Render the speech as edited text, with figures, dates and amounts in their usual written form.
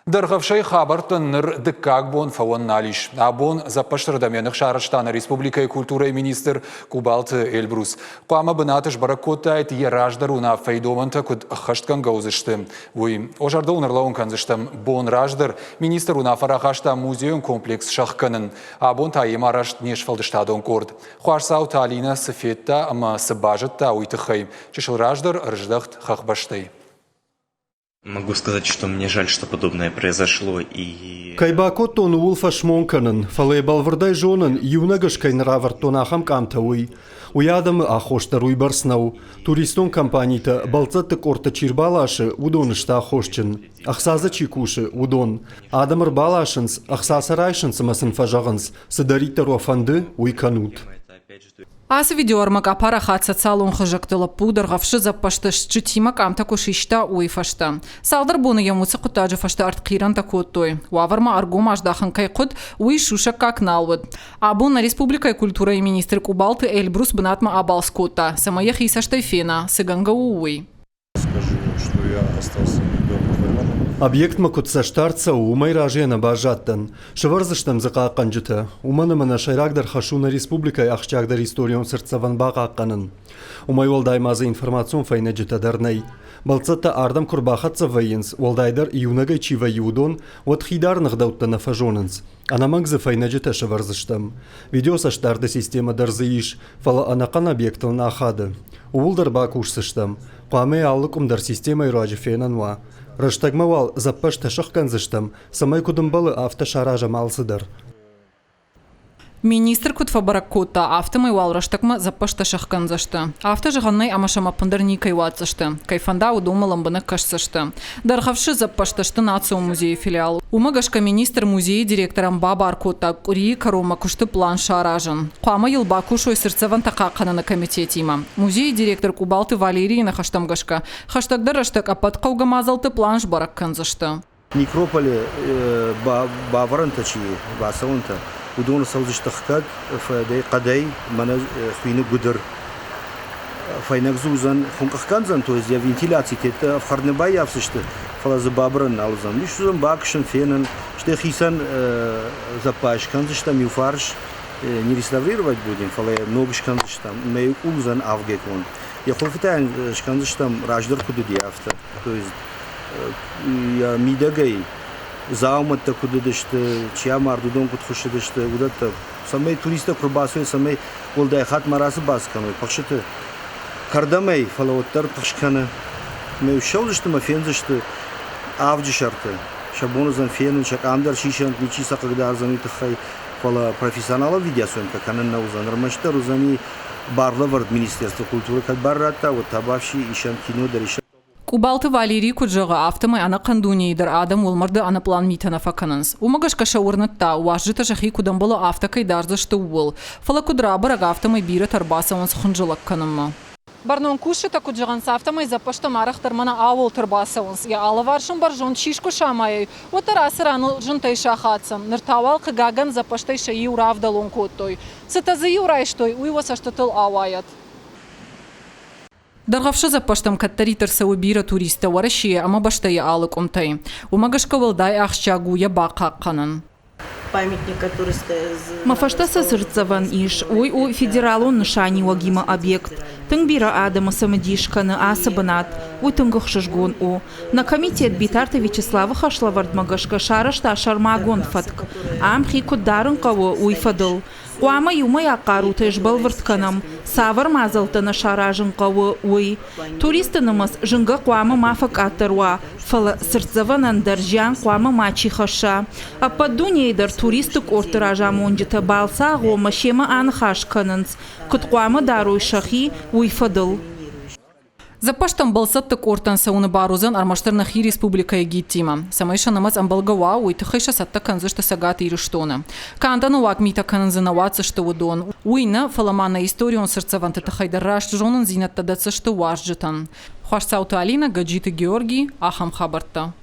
Дӕргъӕвсӕй хабӕрттӕн ныр дыккаг бон фӕуӕн нал ис. Абон зӕппӕзтырдӕм йӕ ных сарӕзта нӕ республикӕйы культурӕйы министр Къубалты Эльбрус. Хъуамӕ бынаты сбӕрӕг кодтаид, йӕ раздӕр уынаффӕйы домӕнтӕ куыд ӕххӕстгӕнгӕ уыдзысты, уый. О зӕрдыл ын ӕрлӕууын кӕндзыстӕм, бон раздӕр министр уынаффӕ рахаста музейон комплекс сӕхгӕнын. Абон та йемӕ арӕзт не сфӕлдыстадон къорд. Хуасдзауты Алинӕ цы федта ӕмӕ цы базыдта, уый тыххӕй чысыл раздӕр ӕрыздӕхт хӕхбӕстӕй. Могу сказать, что мне жаль, что подобное произошло и Кӕй бакодтон, ууыл фӕсмон кӕнын, фӕлӕ йӕ бӕлвырдӕй зонын, иунӕг ӕз кӕй нӕ равӕрдтон ахӕм къамтӕ, уый. Уый адӕмы аххос дӕр уыйбӕрц нӕу. Туристон компанитӕ, бӕлццӕтты къордтӕ чи рбаласы, уыдон сты аххосджын. Ӕхца дзы чи кусы, уыдон. Адӕм ӕрбаласынц, ӕхца сӕ райсынц ӕмӕ сын фӕзӕгъынц, цыдӕриддӕр уӕ фӕнды, уый кӕнут. Ацы видеоӕрмӕг апарахат социалон хызӕгты лӕппу Дӕргъӕвсы дзӕппӕзты стджытимӕ къамтӕ куы систа, уый фӕстӕ. Цалдӕр боны йӕм уыцы хъуыддаджы фӕстӕ ӕртхъирӕнтӕ кодтой. Уавӕрмӕ ӕргом аздахын кӕй хъуыд, уый сусӕггаг нал уыд. Абон нӕ республикӕйы культурӕйы министр Къубалты Эльбрус бынатмӕ абалц кодта, цӕмӕй йӕхи цӕстӕй фена, цы гӕнгӕ у, уый. Скажу, что я остался удовлетворенным. Объектмӕ куыд цӕстдард цӕуы, уымӕй разыйӕ нӕ баззадтӕн. Сӕвӕрдзыстӕм дзы хъахъхъӕнджытӕ, уымӕн ӕмӕ нӕ сӕйрагдӕр хӕс у нӕ республикӕйы ахсджиагдӕр историон цыртдзӕвӕн бахъахъхъӕнын. Уымӕй уӕлдай ма дзы информацион фӕйнӕджытӕ дӕр нӕй. Бӕлццӕттӕ ардӕм куы рбахӕццӕ вӕййынц, уӕлдайдӕр иунӕгӕй чи вӕййы, уыдон, уӕд хидарыны ӕгъдӕуттӕ нӕ фӕзонынц. Ӕнӕмӕнг дзы фӕйнӕджытӕ сӕвӕрдзыстӕм. Видеоцӕстдарды системӕ дӕр дзы ис, фӕлӕ ӕнӕхъӕн объектыл нӕ ахады. Ууыл дӕр бакусдзыстӕм. Хъуамӕ алы къуым дӕр системӕйы руаджы фенӕн уа. Рӕстӕгмӕ уал дзӕппӕзтӕ сӕхгӕндзыстӕм, цӕмӕй куыд ӕмбӕлы, афтӕ саразӕм алцыдӕр. Министр куыд фӕбӕрӕг кодта, афтӕмӕй уал рӕстӕгмӕ дзӕппӕзтӕ сӕхгӕндзысты. Афтӕ зӕгъӕн нӕй ӕмӕ сӕм ӕппындӕр никӕй уадздзысты. Кӕй фӕнда, уыдонмӕ лӕмбынӕг кӕсдзысты. Дӕргъӕвсы дзӕппӕзтӕ сты Национ музейы филиал. Уымӕ гӕсгӕ министр музейы директорӕн бабар кодта къуырийы кӕронмӕ куысты пълан саразын. Хъуамӕ йыл бакусой цыртдзӕвӕнтӕ хъахъхъӕныны комитетимӕ. Музейы директор Къубалты Валерийы ныхӕстӕм гӕсгӕ, хӕстӕгдӕр рӕстӕг ӕппӕт хъӕугӕ мадзӕлтты пълан сбӕрӕг кӕндзысты. Некрополы бавӕрӕнтӕ чи бацӕуӕнтӕ, уыдон цӕудзысты хгӕд хъӕдӕй, мӕнӕ хуины гуыдыр. Фӕйнӕг дзы уыдзӕн, хуынкъ кӕндзӕн, то есть йӕ вентиляци тедтӕ ӕфхӕрд нӕ баййафдзысты, фӕлӕ дзы бабырӕн нал уыдзӕн. Ис уыдзӕн бакӕсын, фенын, стӕй хицӕн зӕппа скӕндзыстӕм иу фарс, не реставрировать будем, фӕлӕ йӕ ног скӕндзыстӕм, мӕ иу къул уыдзӕн авгӕй конд. Йӕ хуылфытӕ йын скӕндзыстӕм раздӕр куыд уыди, афтӕ. То есть йӕ мидӕгӕй дзаумӕттӕ куыд уыдысты, чи амард, уыдон куыд хуыссыдысты, уыдӕттӕ. Цӕмӕй туристтӕ куы рбацӕуой, цӕмӕй уӕлдай хатт ма рацы-бац кӕной пыхсыты кӕрдӕмӕй, фӕлӕ уӕддӕр пыхс кӕны. Ӕмӕ ссӕудзысты ӕмӕ фендзысты авджы сӕрты. Сӕ бон уыдзӕн фенын, сӕ къам дӕр сисӕнт, ничи сӕ хъыгдардзӕн уый тыххӕй. Фӕлӕ профессионалон видеосъемка кӕнын нӕ уыдзӕн. Ӕрмӕстдӕр уыдзӕни барлӕвӕрд Министерство культуры кӕд бар радта, уӕд та бафси исӕн кино дӕр исӕн. Къубалты Валерий куыд зӕгъы, афтӕмӕй ӕнӕхъӕн дунейы дӕр адӕм уӕлмӕрды ӕнӕпълан митӕ нӕ фӕкӕнынц. Уымӕ гӕсгӕ сӕ уырныдта, уазджытӕ сӕхи куыд ӕмбӕлы, афтӕ кӕй дардзысты, ууыл. Фӕлӕ куыд рабӕрӕг, афтӕмӕй бирӕтӕ ӕрбацӕуынц хынджылӕг кӕнынмӕ. Бӕрнон кусджытӕ куыд зӕгъынц, афтӕмӕй дзӕппӕзтӕм арӕхдӕр мӕнӕ ауылты ӕрбацӕуынц. Йӕ алыварс ын бӕрзонд сис куы самайой, уӕддӕр ацы раныл зынтӕй сахаддзӕн. Ныр та уал, хъыгагӕн, дзӕппӕзтӕй сӕ иу равдӕлон кодтой. Цытӕ дзы-иу райстой, уый уӕ цӕстытыл ауайӕд. Дӕргъӕвсы дзӕппӕзтӕм кӕддӕриддӕр цӕуы бирӕ туристтӕ Уӕрӕсейы ӕмӕ бӕстӕйы алы къуымтӕй. Уымӕ гӕсгӕ уӕлдай ахсджиаг у йӕ бахъахъхъӕнын. Мӕ фӕстӕ цы цыртдзӕвӕн ис, уый у федералон нысаниуӕгимӕ объект. Тынг бирӕ адӕмы цымыдис кӕны ацы бынат. Уый тынг ӕхсызгон у. Нӕ комитет Битарты Вячеславы хӕслӕвӕрдмӕ гӕсгӕ сарӕзта сӕрмагонд фӕтк, ам хи куыд дарын хъӕуы, уый фӕдыл. Хъуамӕ иумӕйаг хъарутӕй сбӕлвырд кӕнӕм, цавӕр мадзӕлттӕ нӕ саразын хъӕуы, уый. Туристты нымӕц зынгӕ хъуамӕ ма фӕкъаддӕр уа, фӕлӕ цыртдзӕвӕнӕн дӕр зиан хъуамӕ мачи хӕсса. Ӕппӕт дунейы дӕр туристты къордты разамонджытӕ балцы агъоммӕ семӕ аныхас кӕнынц, куыд хъуамӕ дарой сӕхи, уый фӕдыл. Дзӕппӕзтӕм бӕлццӕтты къордтӕн цӕуыны бар уыдзӕн ӕрмӕстдӕр нӕхи республикӕйы гидтимӕ. Цӕмӕй сӕ нымӕц ӕмбӕлгӕ уа, уый тыххӕй сӕ цӕттӕ кӕндзысты Цӕгат Ирыстоны. Канд ӕнӕуаг митӕ кӕнын дзы нӕ уадздзысты уыдон. Уый нӕ, фӕлӕ ма нӕ историон цыртдзӕвӕнты тыххӕй дӕр раст зонындзинӕдтӕ дӕтдзысты уазджытӕн. Хуасдзауты Алинӕ, Гӕджиты Георги, ахӕм хабӕрттӕ.